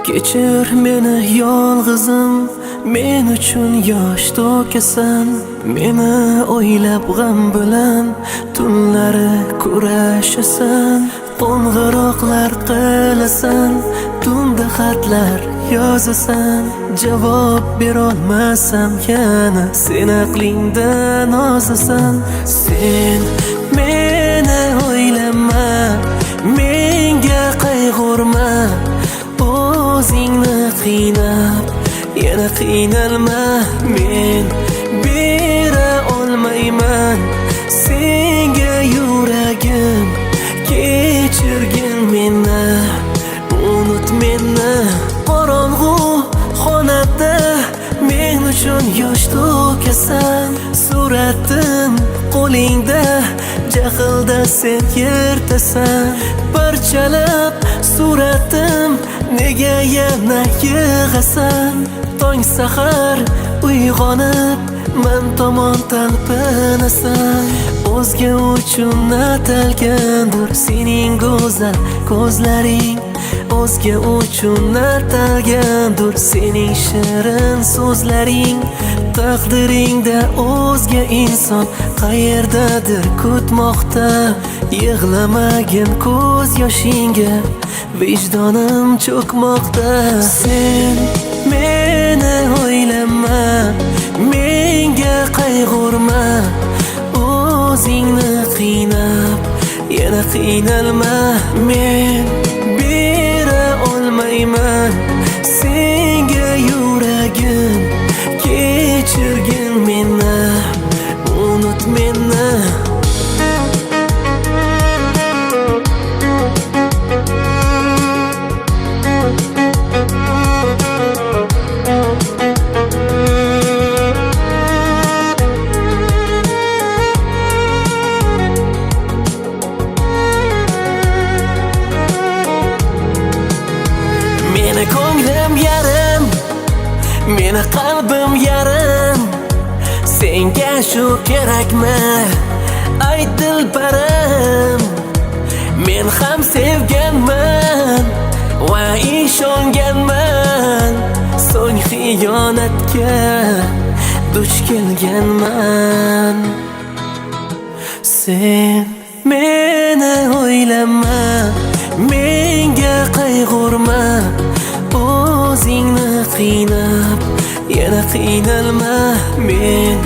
Kechir meni yolg'izim, men uchun yosh to'kasan. Meni o'ylab g'am bilan tunlari kurashasan. Qo'ng'iroqlar qilasan, tunda xatlar yozasan. Javob berolmasam yana sen aqlingdan ozasan. Sen meni o'ylama, menga qayg'urma. O'zingni qiynab yana qiynalma. Men bera olmayman senga yuragim, kechirgin meni, unut meni. Qorong'u xonada men uchun yosh to'kasan. Suratim qo'lingda, jahlda sen yirtasan. Parchalab suratim nega yana yig'asan? Tong sahar uyg'onib man tomon talpinasan. O'zga uchun atalgandir sening go'zal ko'zlaring. O'zga uchun atalgandir sening shirin so'zlaring. Taqdiringda o'zga inson qayerdadir kutmoqda. Yig'lamagin ko'z yoshingga, vijdonim cho'kmoqda. Sen meni o'ylama, menga qayg'urma. O'zingni qiynab yana qiynalma. Men bera olmayman senga yuragim, kechirgin meni, unut meni. Meni ko'nglim yarim, meni qalbim yarim. Senga shu kerakmi, ay dilbarim? Men ham sevganman va ishonganman. So'ng xiyonatga duch kelganman. Sen meni o'ylama, menga qayg'urma. O'zingni qiynab yana qiynalma. Men